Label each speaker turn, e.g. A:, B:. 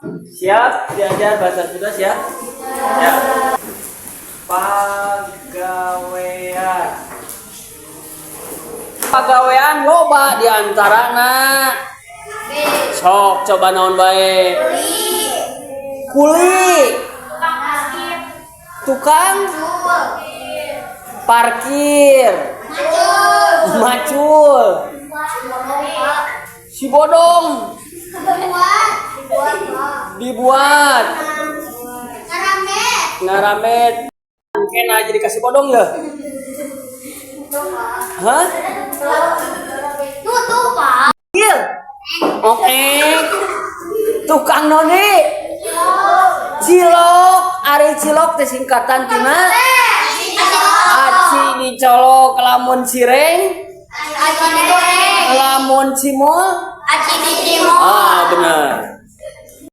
A: Siap diajar bahasa Sunda, siap? Siap. Pagawean. Pagawean loba di antarana. Sok coba naon bae? Kuli. Tukang parkir. Macul. Si bodong dibuat ngaramet kena jadi kasih bodong ya. Hah?
B: Tutup, Pak.
A: Iya. Oke. Tukang noni. Cilok, ari cilok teh singkatan tina aci dicolok, lamun cireng,
B: Aci digoreng.
A: Lamun cimol,
B: Aci dicimol.
A: Ah, benar.